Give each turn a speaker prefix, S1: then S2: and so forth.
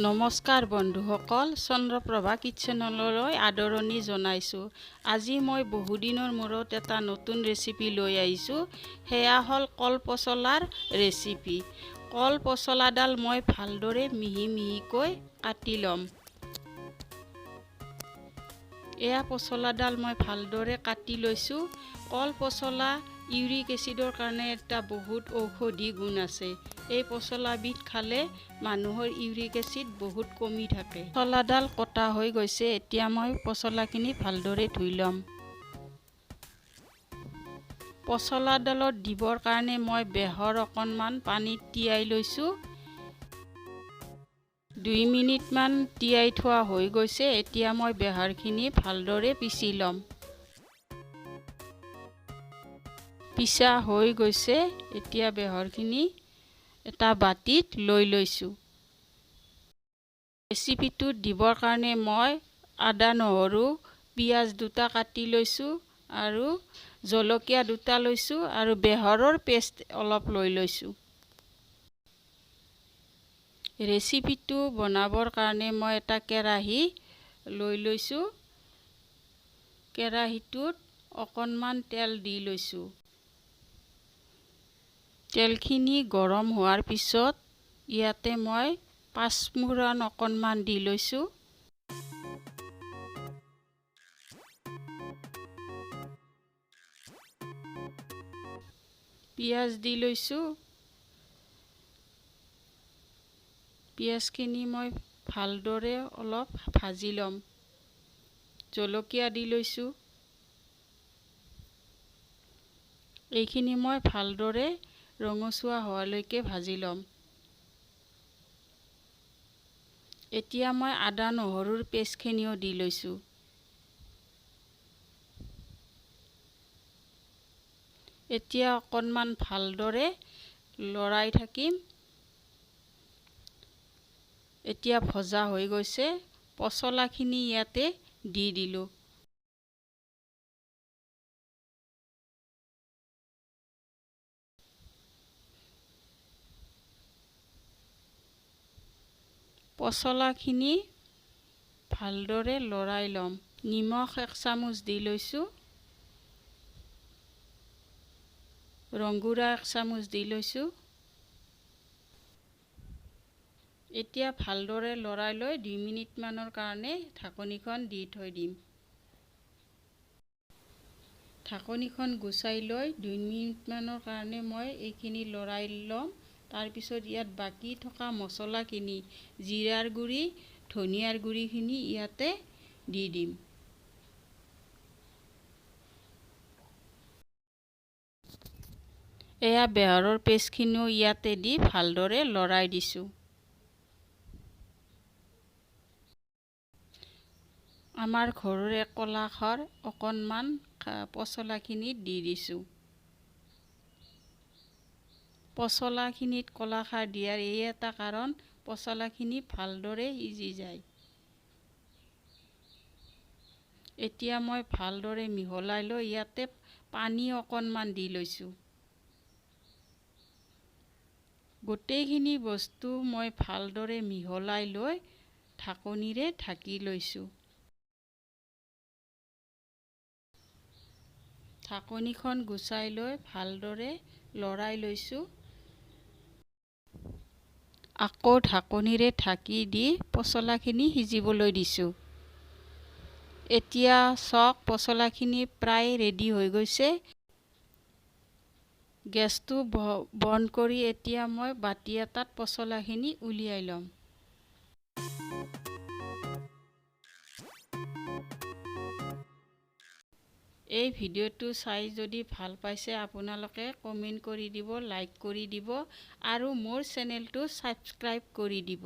S1: নমস্কাৰ বন্ধুসকল, চন্দ্ৰপ্ৰভা কিটচেনলৈ আদৰণি জনাইছোঁ। আজি মই বহুদিনৰ মূৰত এটা নতুন ৰেচিপি লৈ আহিছোঁ, সেয়া হ'ল কল পচলাৰ ৰেচিপি। কল পচলাডাল মই ভালদৰে মিহি মিহিকৈ কাটি ল'ম। এয়া পচলাডাল মই ভালদৰে কাটি লৈছোঁ। কল পচলা ইউৰিক এচিডৰ কাৰণে এটা বহুত ঔষধি গুণ আছে। এই পচলাবিধ খালে মানুহৰ ইউৰিক এচিড বহুত কমি থাকে। পচলাডাল কটা হৈ গৈছে, এতিয়া মই পচলাখিনি ভালদৰে ধুই ল'ম। পচলাডালত দিবৰ কাৰণে মই বেহৰ অকণমান পানীত তিয়াই লৈছোঁ। 2 মিনিটমান তিয়াই থোৱা হৈ গৈছে। এতিয়া মই বেহৰখিনি ভালদৰে পিচি ল'ম। পিচা হৈ গৈছে। এতিয়া বেহৰখিনি এটা বাতিত লৈ লৈছোঁ। ৰেচিপিটোত দিবৰ কাৰণে মই আদা, নহৰু, পিঁয়াজ দুটা কাটি লৈছোঁ আৰু জলকীয়া দুটা লৈছোঁ আৰু বেহৰৰ পেষ্ট অলপ লৈ লৈছোঁ। ৰেচিপিটো বনাবৰ কাৰণে মই এটা কেৰাহী লৈ লৈছোঁ। কেৰাহীটোত অকণমান তেল দি লৈছোঁ। তেলখিনি গৰম হোৱাৰ পিছত ইয়াতে মই পাঁচফোৰণ অকণমান দি লৈছোঁ। পিঁয়াজ দি লৈছোঁ। পিঁয়াজখিনি মই ভালদৰে অলপ ভাজি ল'ম। জলকীয়া দি লৈছোঁ। এইখিনি মই ভালদৰে ৰঙচুৱা হোৱালৈকে ভাজি ল'ম। এতিয়া মই আদা নহৰুৰ পেষ্টখিনিও দি লৈছোঁ। এতিয়া অকণমান ভালদৰে লৰাই থাকিম। এতিয়া ভজা হৈ গৈছে। পচলাখিনি ইয়াতে দি দিলোঁ। পচলাখিনি ভালদৰে লৰাই ল'ম। নিমখ 1 চামুচ দি লৈছোঁ। ৰংগুড়া 1 চামুচ দি লৈছোঁ। এতিয়া ভালদৰে লৰাই লৈ 2 মিনিটমানৰ কাৰণে ঢাকনিখন দি থৈ দিম। ঢাকনিখন গুচাই লৈ 2 মিনিটমানৰ কাৰণে মই এইখিনি লৰাই ল'ম। তাৰপিছত ইয়াত বাকী থকা মছলাখিনি, জিৰাৰ গুড়ি, ধনিয়াৰ গুড়িখিনি ইয়াতে দি দিম। এয়া বেহৰৰ পেষ্টখিনিও ইয়াতে দি ভালদৰে লৰাই দিছোঁ। আমাৰ ঘৰৰে কলাখাৰ অকণমান পচলাখিনিত দি দিছোঁ। পচলাখিনিত কলাখাৰ দিয়াৰ এই এটা কাৰণ, পচলাখিনি ভালদৰে সিজি যায়। এতিয়া মই ভালদৰে মিহলাই লৈ ইয়াতে পানী অকণমান দি লৈছোঁ। গোটেইখিনি বস্তু মই ভালদৰে মিহলাই লৈ ঢাকনিৰে ঢাকি লৈছোঁ। ঢাকনিখন গুচাই লৈ ভালদৰে লৰাই লৈছোঁ। আকৌ ঢাকনিৰে ঢাকি দি পচলাখিনি সিজিবলৈ দিছোঁ। এতিয়া চাওক পচলাখিনি প্ৰায় ৰেডি হৈ গৈছে। গেছটো বন্ধ কৰি এতিয়া মই বাতি এটাত পচলাখিনি উলিয়াই ল'ম। এই ভিডিঅ'টো চাই যদি ভাল পাইছে আপোনালোকে কমেণ্ট কৰি দিব, লাইক কৰি দিব আৰু মোৰ চেনেলটো ছাবস্ক্ৰাইব কৰি দিব।